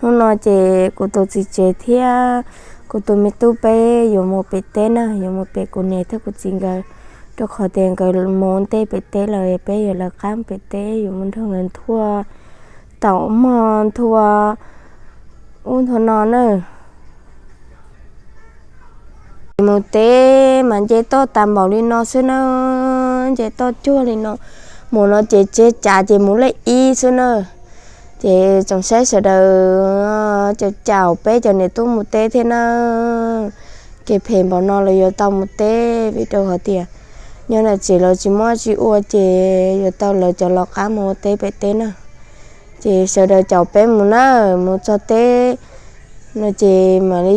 Hnub no ces kuv tus txiv tsev thiab kuv tus me tub peb yuav mus pem teb na, yuav mus pem kuv niam thiab kuv txiv nkawd, rau qhov tias nkawd mus ua ntej pem teb lawm, peb yuav lawv qab pem teb yuav mus nrog nkawd nthua taum mog, nthua ub nthua no na. Mus teb mas nce toj tas npaum li no xwb na, nce toj cuag li no. Mus no ces tsev cav ces mus lej ib xwb na. Ces tsoom saib sawv daws, caum caum peb cov niam tub mus teb thiab na. Kev phem npaum no los yuav tau mus teb, vim rau qhov tias nyob nram tsev los tsis muaj tsis ua ces yuav tau lawv cov los qab mus ua teb pem teb na. Ces sawv daws caum peb mus na, mus txog teb no ces mam li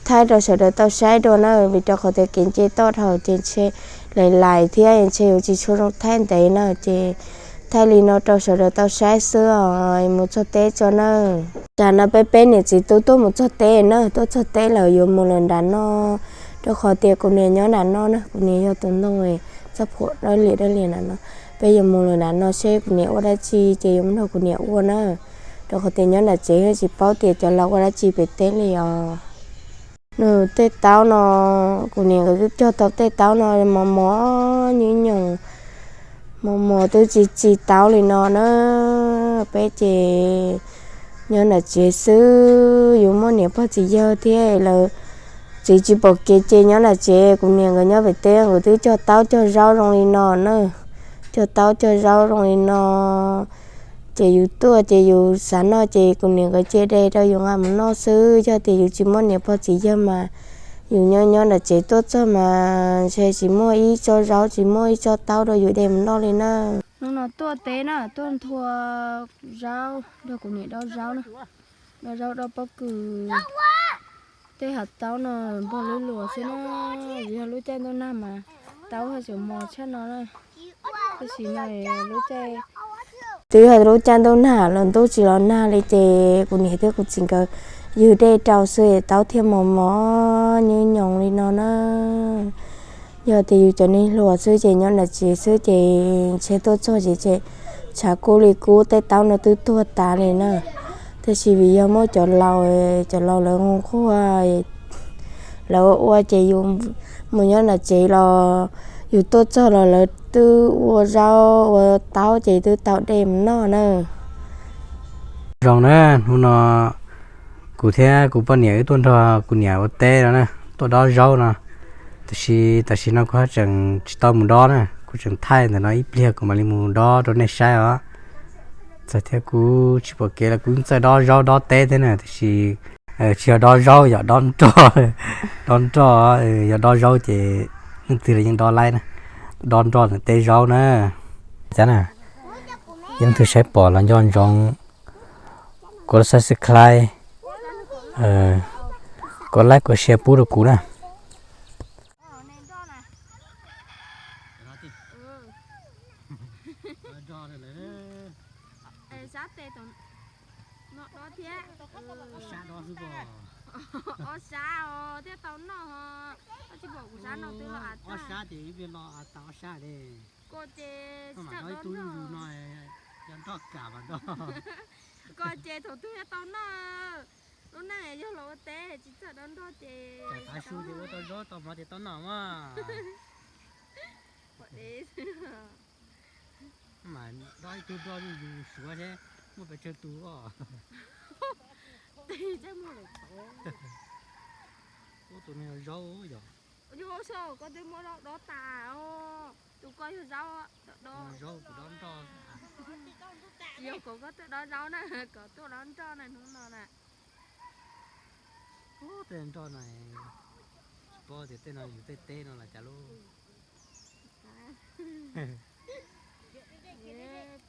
thaij rau sawv daws tau saib dua na, vim rau qhov tias kev nce toj dhau ces ntshe lais lais thiab ntshe yuav tsis tshua zoo thaij ntev na, ces thaij li no rau sawv daws tau saib xwb os, mus txog teb tso na. Tam no peb peb niam txiv tub tuaj mus txog teb na, tuaj txog teb lawm yuav mus lawm nram no, rau qhov tias kuv niam nyob nram no na, kuv niam yog tus ntoo txoj phuam dawb liam dawb liam nram no. Peb yuav mus lawm nram no seb kuv niam ua dab tsi ces yuav mus nrog kuv niam ua na, rau qhov tias nyob nram tsev tsis paub tias cov laus ua dab tsi pem teb li os. Nws tej taub no, kuv niam nkawd twb cog tau tej taub no mos mos nyuj nyoos, mos mos twb tsis txi taub li no na. Peb ces nyob nram tsev xwb, yus muaj niam pog txiv yawg thiab lawv txiv tsis pom kev ces nyob nram tsev. Kuv niam nkawd nyob pem teb nkawd twb cog taub cog zaub zoo li no na, cog taub cog zaub zoo li no. Ces yus tuaj ces yus xav noj ces kuv niam nkawd cia de rau yus nqa mus noj xwb. Yog tias yus tsis muaj niam pog txiv yawg mas yus nyob nyob nram tsev tuaj txog mas ntshe tsis muaj ib tsob zaub tsis muaj ib tsob taub rau yus de mus noj li na. Hnub no tuaj teb na, tuaj nthua zaub, nrog kuv niam dob zaub na, dob zaub dob pob kws. Tej hav taub no npog lub luas xwb na, yog lub caij ntuj nag mas taub ho tseem mos tshaj no na. Tam sim no lub caij, twb yog lub caij ntuj nag los ntuj tsis los nag li ces kuv niam thiab kuv txiv nkawd ywg dej rau xwb taub thiaj mos mos nyuj nyoos li no na. Yog tias yus cov neeg hluas xwb ces nyob nram tsev xwb ces ntshe tuaj txog ces tshav kub li kub, tej taub no twb tuag tas li na. Tab sis vim yog muaj cov laus, cov laus lawv nquag, lawv ua ua ces yus mus nyob nram tsev los yus tuaj txog los lawv twb ua zaub ua taub ces twb tau de mus noj na. Zoo na, hnub no kuv thiab kuv poj niam wb tuaj nrog kuv niam ua teb no na, tuaj dob zaub no. Tiam sis tam sim no kuv haj tseem tsis tau mus dob na, kuv tseem thaij ntawm no ib pliag kuv mam li mus dob rau nej saib os. Txawm tias kuv tsis pom kev los kuv txawj dob zaub dob teb thiab na, tiam sis tsis yog dob zaub, yog dob nroj. Dob nroj, yog dob zaub ces leej twg los yeej dob laib na. Dob nroj ntawm teb zaub na. Cas na, yog leej twg saib pom los nco ntsoov kuv subscribe, kuv like, kuv share pub rau kuv na. Ob sab os, thiaj tau noj. Tsis pom kuv sab no twb los av tag. Ob sab ces ib pliag los av tag ob sab li. Koj ces tsis txawj dob nroj no, yog nroj kam mas nroj. Koj ces thaum twg thiaj tau noj. Lub neej yog los ua teb tsis txawj dob nroj ces, tav su ces ua tau zaub tau mov ces tau noj mas. Mas dob ib tug nroj yus suav seb muaj pes tsawg tus os. Tus me zaub yog. Yog, koj twb muab dob tas os. Tus koj yog zaub, zaub kuv dob nroj. Yog kom koj tuaj dob zaub na, kom tuaj dob nroj na hnub no na. Tej nroj no tsis paub tias tej no yus tej teb no los cas lauj.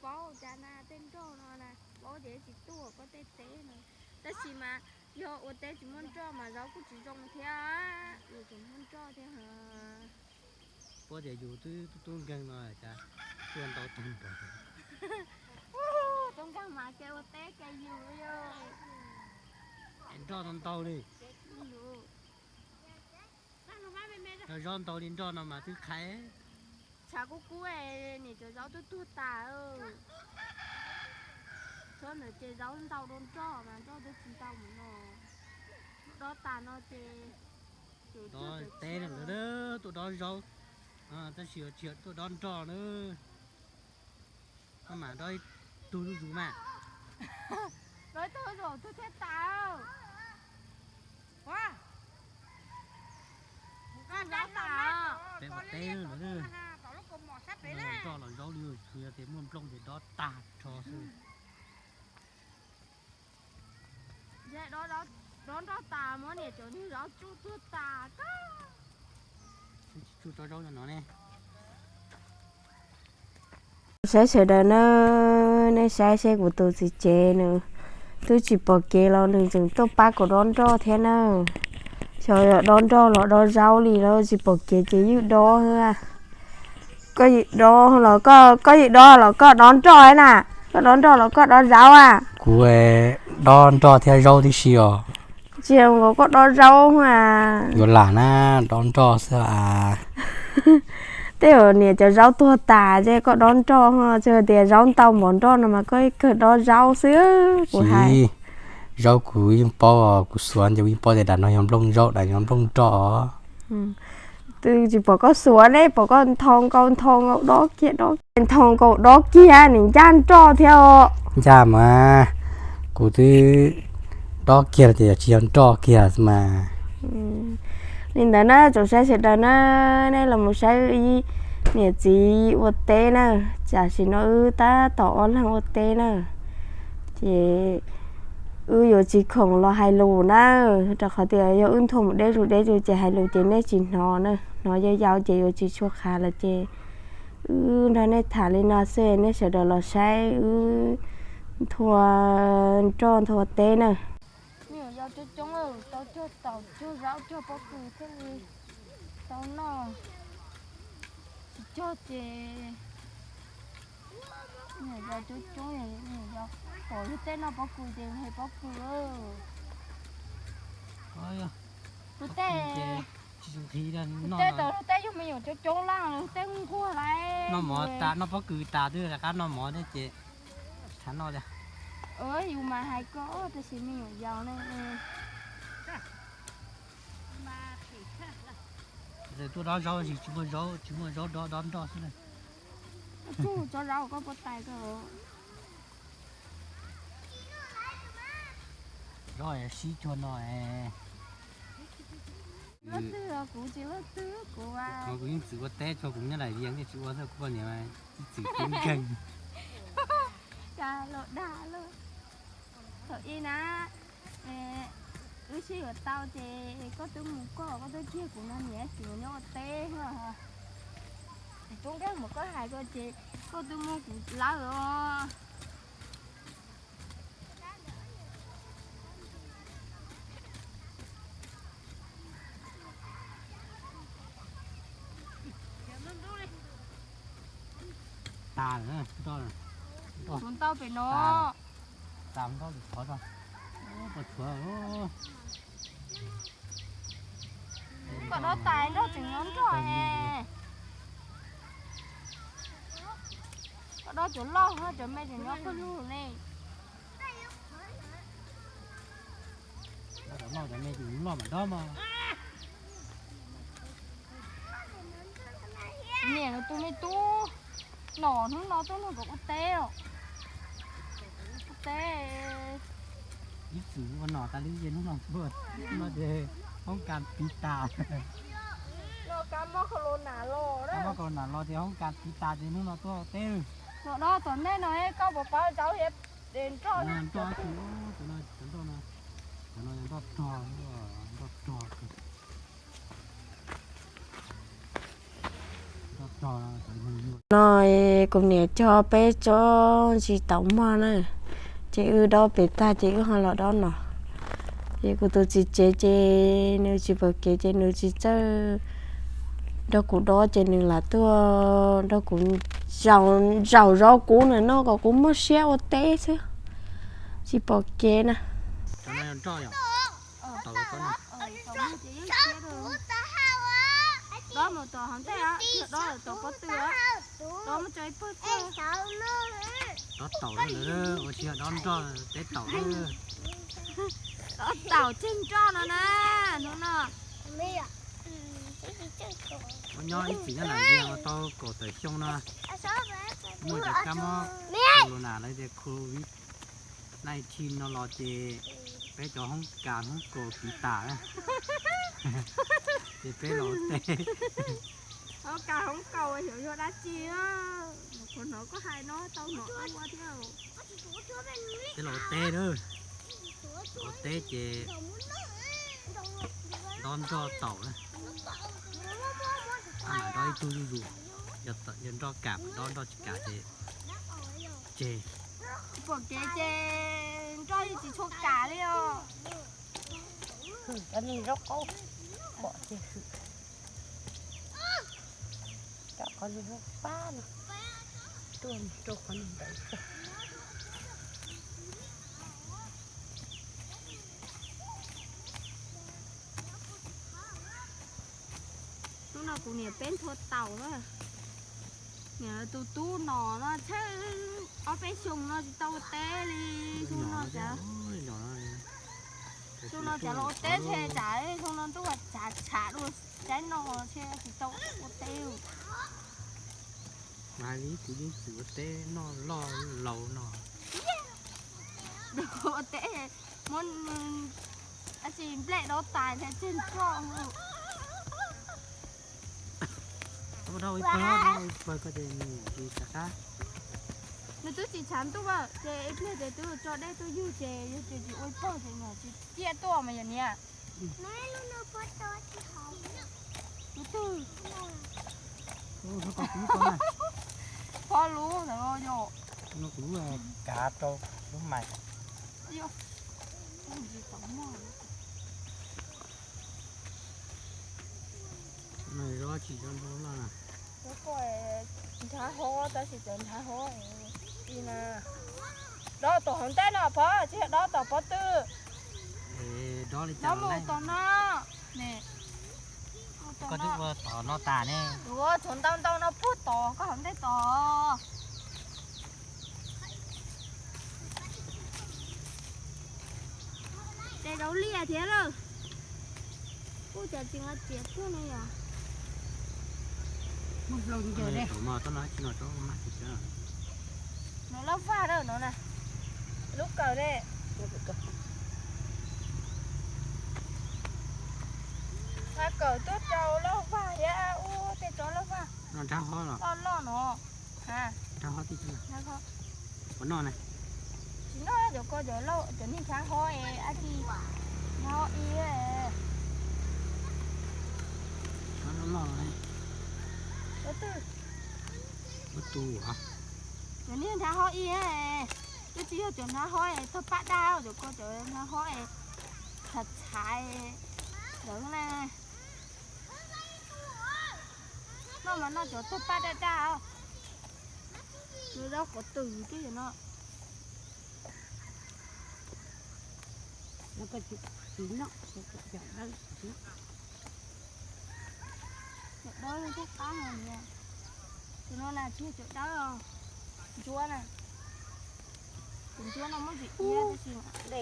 Paub cas na, tej nroj no na paub ces tsis tuaj koj tej teb no. Tab sis mas yog ua teb tsis muaj nroj mas zaub kuj tsis zoo thiab, yus tseem muaj nroj thiab. Puab tias yus twb tub nkeeg no cas tuaj ntau tag npaum. Tub nkeeg mas kev ua teb kev yus. Nroj ntau ntau li. Cov zaub ntau li nroj no mas twb qhaiv. Tshav kub kub, niam cov zaub twb tuag tas. Tsob ntawd ces zaub ntau dua nroj mas nroj twb tsis ntau mus no. Dob tas no ces dob teb lawm, tuaj dob zaub, tab sis tsis yog tuaj dob nroj na. Maj mam dob ib tug zuj zus mas. Dob ib tug zuj zus twg thiaj tas. Peb ua teb lawm, nroj los zaub li, tsuas yog tias muaj nplooj ces dob tag nrho xwb. Dob nroj tas muab niam cov niag zaub tsuj tuag tas koj. Tsuj tsob zaub no ne. Saib sawv daws na, nej saib seb kuv tus txiv tsev nws twb tsis pom kev los nws tseem tuaj pab kuv dob nroj thiab na. Xyov yog dob nroj los dob zaub li lawm, tsis pom kev ces ywj dob xwb. Koj ywj dob los koj, koj ywj dob los koj dob nroj na, koj dob nroj los koj dob zaub a? Kuv dob nroj thiab zaub tib si os. Tsis yog nkaus koj dob zaub a. Yuav lam na, dob nroj xwb a. Tej zaum niam cov zaub tuag tas ces koj dob nroj, tsis hais tias zaub ntau npaum nroj no mas koj ib kawg dob zaub xwb. Kuv hais zaub kuv yeej paub, kuv xuav ces kuv yeej paub tias daim no yog nplooj zaub, daim no nplooj nroj. Twb tsis pom koj xuav ne, pom koj nthau nkaus nthau nkaus dob kiag dob kiag, nthau nkaus dob kiag nim ncaj nroj thiab os. Ncaj mas, kuv twb dob kiag los ces yog tsis yog nroj kiag xwb mas. Li ntawd na tsoom saib sawv daws na, nej los mus saib wb ib niam txiv ua teb na, tam sim no wb tab tom ob leeg ua teb na, ces wb yuav tsis khoom los hais lus na, rau qhov tias yog wb nthua mus deb zus deb zus ces hais lus ces nej tsis hnov na, hnov yau yau ces yuav tsis tshua qhav lawm ces wb nrog nej tham li no xwb, nej sawv daws los saib wb nthua nroj nthua teb na. Me nyuam yaus coob coob, tau cog taum cog zaub cog pob kws thiaj li tau noj. Tsis cog ces me nyuam yaus coob coob, me nyuam yaus pom luag tej noj pob kws ces hais pob kws. Luag tej, luag tej tau luag tej yug me nyuam coob coob lawm, luag tej nquag lawm. Noj mov tas, noj pob kws tas twb rov qab noj mov thiab ces tshav noj li. Yus mas hais koj tab sis me nyuam yaus ne. Tuaj dob zaub tab sis tsis muaj zaub, tsis muaj zaub dob, dob nroj xwb na. Tsuj tsob zaub koj puas tais koj. Zaub sib cuag no. Leej twg kuv tsis leej twg kuv. Kuv yeej txwm ua teb tso, kuv nyob daim vias thiaj tsis ua xwb, kuv poj niam ib txwm tub nkeeg. Cas los dag lawm. Thaum ub na, wb sib yuav tau ces koj twb mus koj, koj twb kiag kuv no niam txiv mus nyob ua teb. Kuv tub nkeeg mus koj hais koj ces koj twb muab kuv lawm os. Tas lawm, nroj, nroj. Tshuav ntau pem no. Tas nroj lwm qhov tso. Pos tshuav. Koj dob tas nroj tseem nyob nroj. Koj dob cov loj, cov me tseem nyob pawg lug ne. Dob cov loj, cov me tseem loj mas dob mas. Niam lawv tus me tub nom hnub no tuaj nrog nkawd ua teb os. Ua teb. Ib txwm ua nom tas li ces hnub no tuaj, hnub no ces hoob kas tiv tas. Kab mob corona los, kab mob corona los ces hoob kas tiv tas ces hnub no tuaj ua teb. Los no tom ntej no koj puas paub zaub thiab nroj? Nroj, cov no, cov no yog nroj rog, nroj rog. No kuv niam cog peb tsob ntsis taum mog na, ces wb dob pem tag ces wb ho los dob no. Ces kuv tus txiv tsev ces nws tsis pom kev ces nws tsis txawj nrog kuv dob ces nws lam tuaj nrog kuv zaum zaub kub na noj kom kuv muaj siab ua teb xwb, tsis pom kev na. Dob mus tom hauv ntej, dob tom pob tw, dob muab tso ib pawg txog. Dob taum lawm, ua tsis yog dob nroj, teb taum lawm. Dob taum tseg nroj no na, hnub no. Muab nyob ib txwm nyob Nam Vias tau kaum tawm xyoo no, muaj cov kab mob corona lawv tias covid nineteen no los ces peb cov hoob kas hoob kaus kiv tas na. Ces peb los ua teb. Hoob kas hoob kaus xyov yog dab tsi, qhov hnov koj hais no tau hnov ua thiab. Peb los ua teb na, ua teb ces dob nroj taum na. Mam dob ib tug zuj zus, yog nroj kam dob, nroj tsis kam ces tseg. Pom kev ces nroj yeej tsis tshua kam li os. Cov niag zaub qaub pom ces hwm. Cov qhov niag zaub fab no tuaj rau qhov niag ntawd tag. Hnub no kuv niam peb nthua taum na. Niam tus tub no no tshaj ob peb xyoos no tsis tau ua teb li. Xyoo no cas, xyoo no cas los ua teb tshe tsam xyoo no ntuj tshav tshav dua, saib no tshe tsis tau ua teb. Mas li kuv yeej txwm ua teb noj loj laus no. Ua teb muab, a tsis nplej dob tais thiaj tseg nroj. Ua ib pawg, ua ib pawg ko ces nws tsis tshav qab. Nws twb tsis tshav ntuj ces ib pliag ces twb tso dej tuaj yug ces yog tias tsis ua ib pawg ces nws tsis ciaj tuaj mas yog niam. Lub twg? Phoj lub ntawd yom. No kuv kav rau lub mais. Yog, tsis tau muaj. Nrhav hov tab sis cov nrhav hov i na, dob tom hauv ntej no pov, tsis yog dob tom pob tw. Dob mus tom no. Koj twb ua tom no tas ne. Ua tshuav ntau ntau no puag tom koj hauv ntej tom. Ces zaub liaj thiab lawm. Kuj cov tsis nqa txiav tuaj ne yom. Muaj hlau ncaws ne. Nws loj vag lawm no na. Lub kawm ne. Nqa kawm tuaj rau loj vag thiab ua tej tsob loj vag. Loj loj no. Tsis noj cov ko cov niag nrhav hov es ab tsi, nrhav hov i. Ua twg? Cov niag nrhav hov i, twb tsis yog cov nrhav hov es tog paj daj, cov ko cov nrhav hov es txhav txhav ntawd na. Noj mas noj cov tog paj daj daj os. Nws zaub qhov twg twb yog no. Cov dawb thiab qab no niam. Tus no na tsis yog cov dawb, ntsuab na. Tus ntsuab no muab ntsis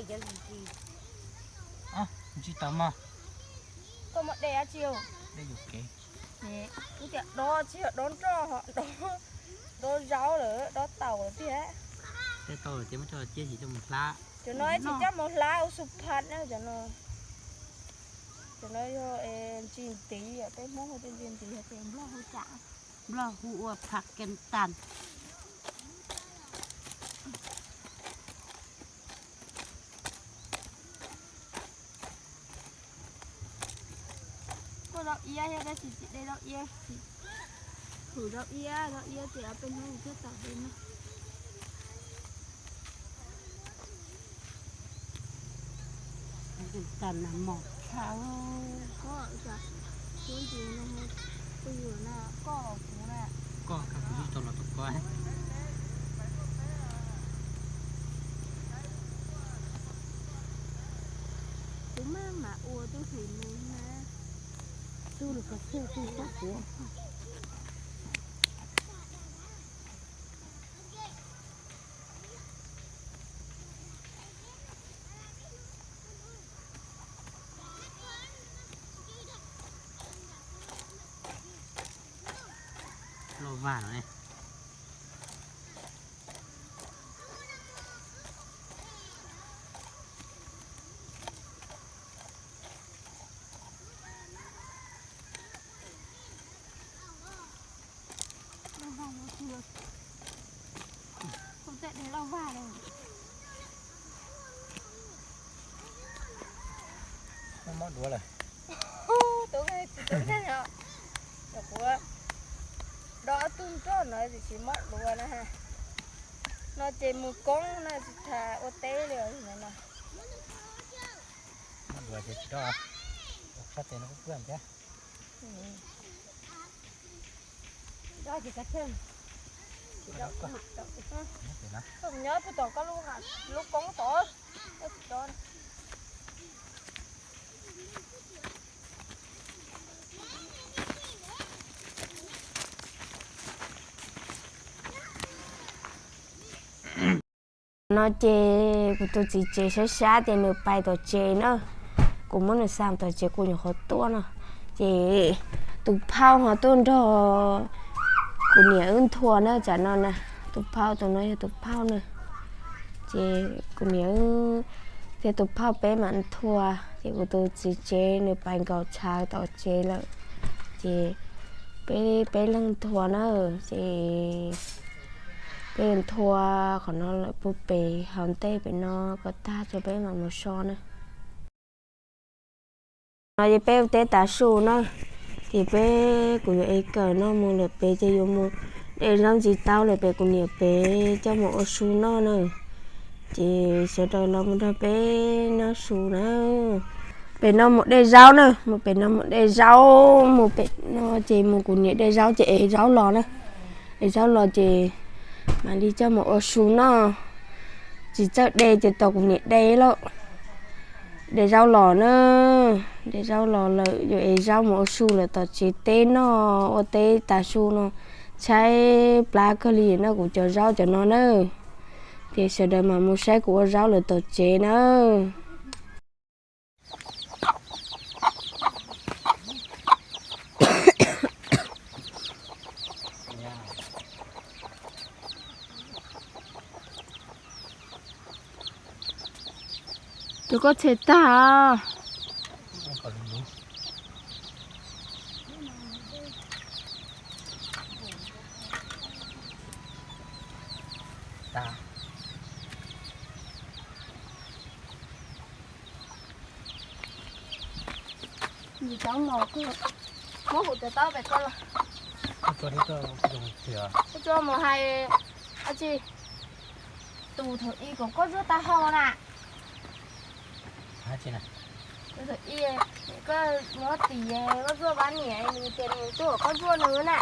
iab tab sis. Ntsis tau mog. Koj muab de dab tsi? Wb tias dob tsis yog dob nroj, dob zaub lawm dob taum lawm tiag. Tej tau lawm ces muab coj ciab tsis coj mus hlab. Cov no tsis coj mus hlab ua su phaj na cov no. Cov no yog ntsis ntiv, peb Hmoob hu tias ntsis ntiv hais tias Nplog hu cas? Nplog hu ua phaj kees tas. Kuj zaub iab thiab tab sis tsis de zaub iab, tsis hwm zaub iab, zaub iab ces ob peb hnub thiaj tau de no. Tag na mos tshaj. Koj, koj los kuv na. Koj, koj kuv tsis tau los tau koj. Kuv maj mam ua tub hlis mus na. Tub los koj txhij tub txhij kuv. Vaj no ne. Mob duav lawm. Tus tsis tus na, kuv dob tug nroj no tiam sis mob duav na. No ces mus koob na tsis tas ua teb li no. Mob duav ces tsis dob, sab tes no kuj kuaj thiab. Nyob puag tom koj lub koob tod. No ces kuv tus txiv tsev sab sab ces nws pais tom tsev na. Kuv muab nws xa tom tsev kuv nyuam qhuav tuaj no. Ces tus phauj ho tuaj nrog kuv niam wb nthua na tsam no na. Tus phauj tus no yog tus phauj na. Ces kuv niam wb thiab tus phauj peb mam nthua. Ces kuv tus txiv tsev nws pais nkaum tshav tom tsev lawm. Ces peb, peb leeg nthua na. Ces peb nthua qhov no lawm puag pem hauv ntej pem no kom tag tso peb mam mus so na. No ces peb ua teb tav su na. Ces peb kuv yuav ev kawm no mus lawm pem ces yuav mus de zaub ntsis taub lawm pem kuv niam pem coj mus ua su noj na. Ces sawv daws los mus nrog peb noj su na. Pem no mus de zaub na, mus pem no mus de zaub, mus pem no ces mus kuv niam de zaub ces ev zaub los na. Ev zaub los ces mam li coj mus ua su noj. Tsis txawj de ces tau kuv niam de lauj. De zaub los na, de zaub los lawm yuav ev zaub mus ua su lawm tom tsev teb noj ua teb tav su no. Tshaib plab kawg li no kuv cov zaub cov no na. Ces sawv daws mam mus saib kuv ua zaub lawm tom tsev na. Tus koj tshem tag. Nws cov mos, muab hauv cov taub pem koj los. Koj tsuas mus hais dab tsi? Tus thaum ub kom koj zuaj tag hau na. Tus thaum ub koj muab tim koj zuaj pab niam, nws tias nws tuaj kom koj zuaj nws na.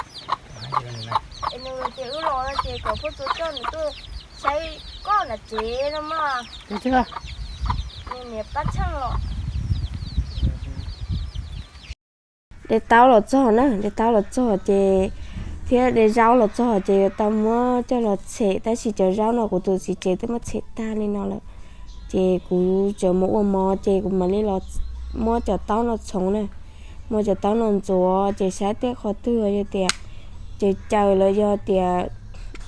Es nws tias wb los no ces kom phauj txua coj nws tuaj saib koj nram tsev no mog. Nws niam pab tsheej los. De taub los txog na, de taub los txog ces, thiab de zaub los txog ces yuav tau muab coj los tshem, tab sis cov zaub no kuv tus txiv tsev twb muab tshem tag li no lawm. Ces kuv tseem mus ua mov ces kuv mam li los muab cov taub no txhoov na, muab cov taub no ntxuav ces saib tej qhov twg yog tias caws caws los yog tias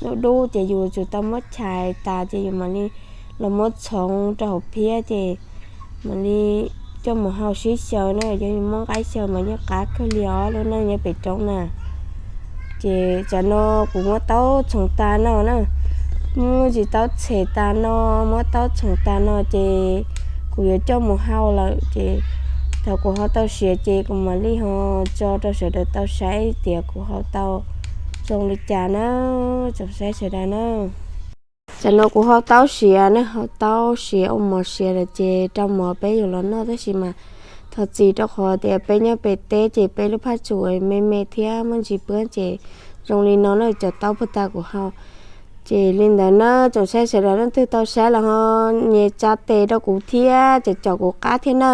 dub dub ces yus tsum tau muab chais tas ces yus mam li los muab txhoov rau hauv phiab ces mam li coj mus hau sib xyaw na, yog yus muab nqaij xyaw mas yeej qab kawg li os lub neej nyob pem roob na. Ces tsam no kuv muab taub txhoov tas no na, muab tsis taub tshem tas no, muab taub txhoov tas no ces kuv yuav coj mus hau lawm ces thaum kuv hau tau siav ces kuv mam li ho tso rau sawv daws tau saib tias kuv hau tau zoo li cas na, tsoom saib sawv daws na. Tsam no kuv hau taub siav na, hau taub siav ua mov siav lawm ces rau mov peb yuav los noj tab sis mas thov txim rau qhov tias peb nyob pem teb ces peb lub phaj tsum me me thiab muaj ntsis pwb ces zoo li no na, cov taub puag ta kuv hau. Ces li ntawd na tsoom saib sawv daws leej twg tau saib los ho nias tsa tes rau kuv thiab, caum caum kuv qab thiab na.